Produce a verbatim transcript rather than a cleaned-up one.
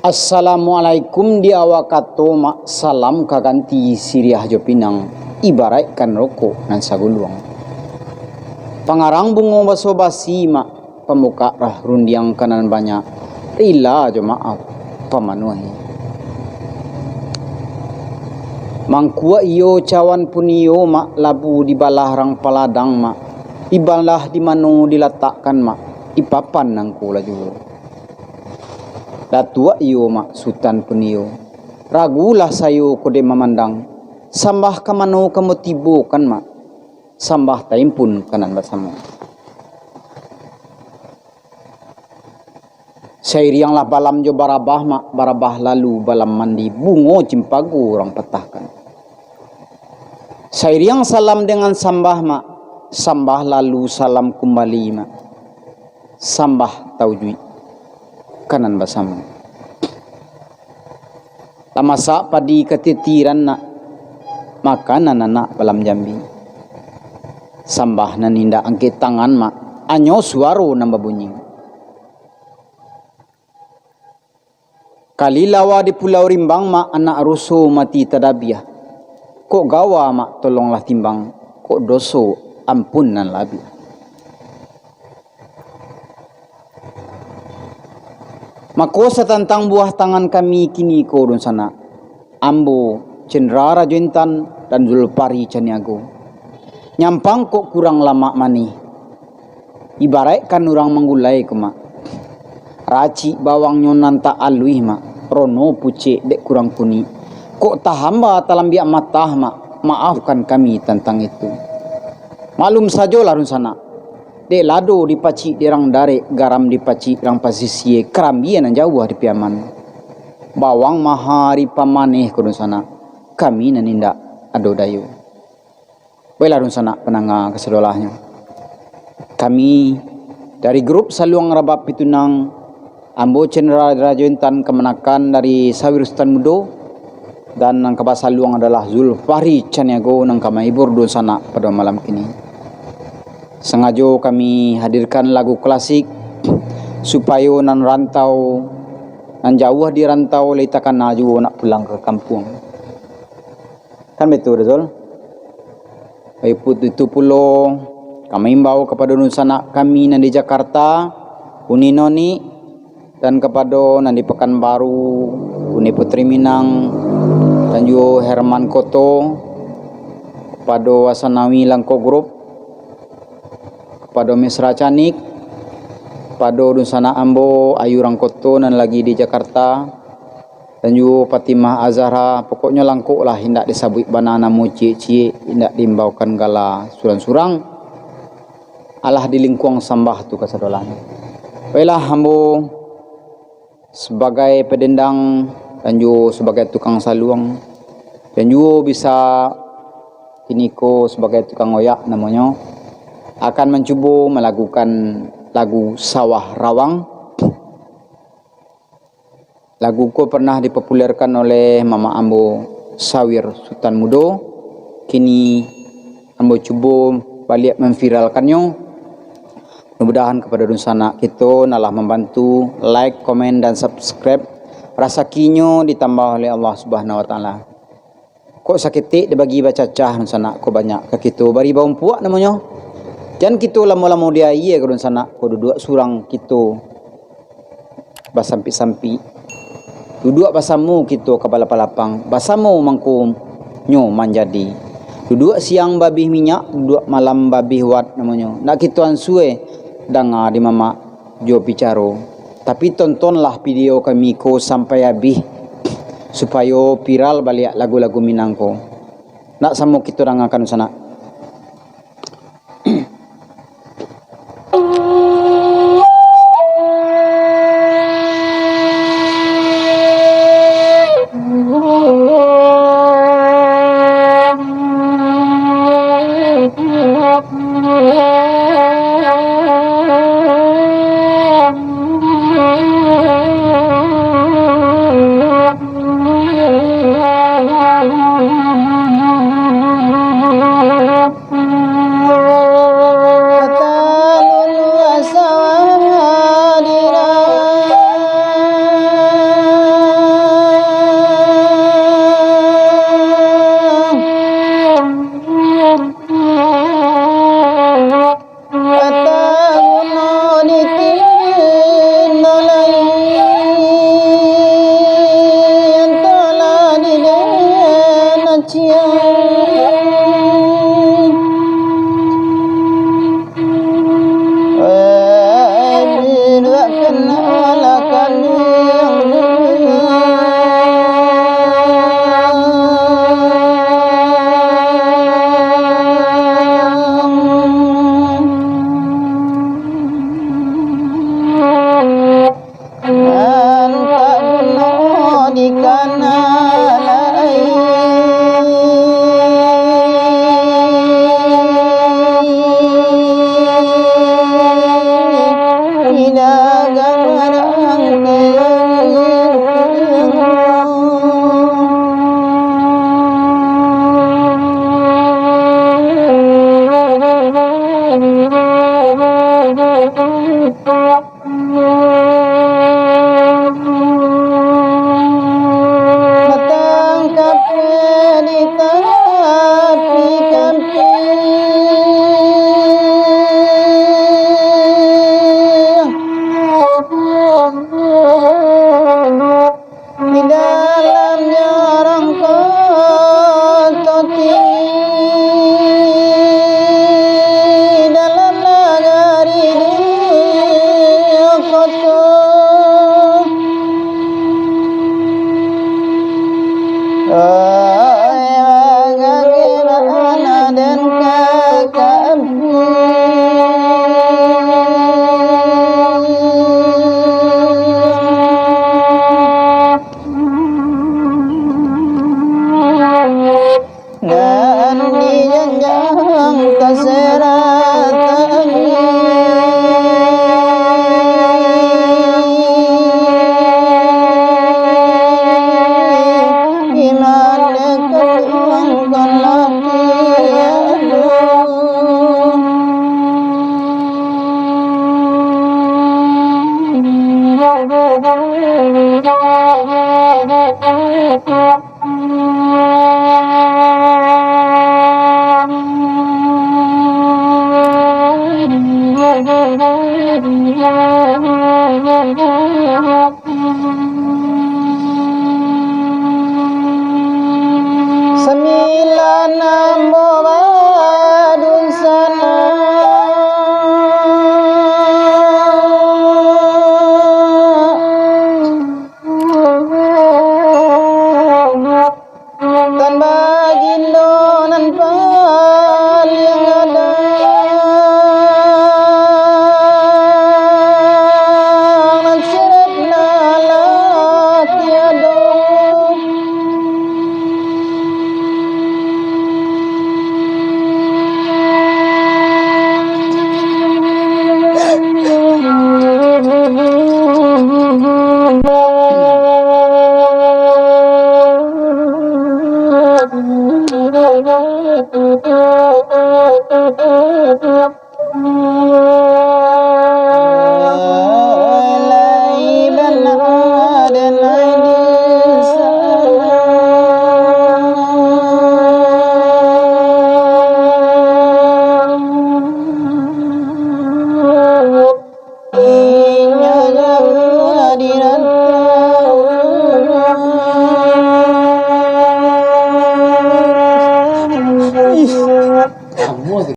Assalamualaikum di awal kato, mak, salam ka ganti siriah jo pinang, ibaraikkan rokok nan saguluang. Pangarang bungo baso basi, mak, pambukak rah rundiang ka nan banyak, rila jo maaf pamanuahi. Mangkuak iyo cawan pun iyo, mak, labu dibalah rang paladang, mak, dibalah di mano dilatakkan, mak, di papan nangko lah juo. Datuak iyo, mak, sutan pun iyo, ragulah sayo ko dek mamandang, sambah ka mano ka motibokan, mak, sambah taimpun ka nan basamo. Sairiang lah balam jo barabah, mak, barabah lalu balam mandi, bungo cimpago urang patahkan. Sairiang salam dengan sambah, mak, sambah lalu salam kumbali, mak, sambah taujuik ka nan basamo. Lah masak padi katitiran, nak, makanan anak balam jambi. Sambah nan indak angkek tangan, mak, anyo suaro nan babunyi. Kalilawa di Pulau Rimbang, mak, anak ruso mati tadabiah. Kok gawa, mak, tolonglah timbang, kok doso ampun nan labiah. Mako, satantang buah tangan kami kiniko, dunsanak, ambo, Cendra Rajo Intan, dan Zulfari Caniago, nyampang kok kurang lamak manih, ibaraikkan urang manggulai ko, mak. Racik bawangnyo nan tak aluih, mak, rono pucek dek kurang kunik. Kok tahamba talambiak matah, mak, maafkan kami tantang itu. Maklum sajolah, dunsanak, dek lado dipacik di rang darek, garam dipacik rang pasisia, karambia nan jauah di Piaman. Bawang maha ari pamaneh ko, dunsanak, kami nan indak ado dayo. Baiklah, dunsanak pandanga kasadolahnyo. Kami dari grup Saluang Rabab Pitunang, ambo Cendra Rajo Intan kamanakan dari Sawir Sutan Mudo, dan nan ka basaluang adalah Zulfari Caniago nan ka mahibur dunsanak pado malam kini. Sangajo kami hadirkan lagu klasik, supayo nan rantau, nan jauah di rantau, lai takana juo nak pulang ka kampuang. Kan baitu, Dazul? Baiput itu pulo, kami imbau kapado dunsanak kami nan di Jakarta, Uni Noni, dan kapado nan di Pakanbaru, Uni Putri Minang, dan juo Herman Koto, kapado Asanawi Langko Grup, kapado Mesra Canik, kapado dunsanak ambo Ayu Rangkoto nan lagi di Jakarta, dan juo Fatimah Azahra, pokoknyo langkok lah, indak disabuik bana namo ciek-ciek, indak diimbaukan gala surang-surang. Alah di lingkuang sambah tu kasadolahnyo. Baiklah, ambo sabagai padendang, dan juo sabagai tukang saluang, dan juo bisa kiniko sabagai tukang oyak namonyo, akan mancubo malagukan lagu Sawah Rawang. Lagu ko pernah dipopulerkan oleh mamak ambo, Sawir Sutan Mudo. Kini ambo cubo baliak mamviralkannyo. Mudah-mudahan kapado dunsanak kito nan lah mambantu, like, komen, dan subscribe, rasakinyo ditambah oleh Allah Subhanahu Wa Taala. Kok saketek dibagi bacacah, dunsanak, kok banyak ka kito bari baumpuak namonyo. Jan kito lamo-lamo di aia ko, dunsanak, kok duduak surang kito basampik-sampik. Duduak basamo kito ka balapang-lapang, basamo mangko nyo manjadi. Duduak siang babih minyak, duduak malam babih wat namonyo. Nak kito ansue danga di mamak jo bicaro. Tapi tontonlah video kami ko sampai abih, supayo viral baliak lagu-lagu Minang ko. Nak samo kito dangakan sanak. Nan tak guno dikanai. Indak gamarang. Batang kape di tapi kampung, di dalam jorong koto, di dalam nagari di koto. Oi, bagage bana den ka kampung. Nan dijanjang kaseratan, iman dikembangkan laki. Sambilan ambo badunsanak. Tan bagindo nan paliang gadang, nan sirep nan lah tiado.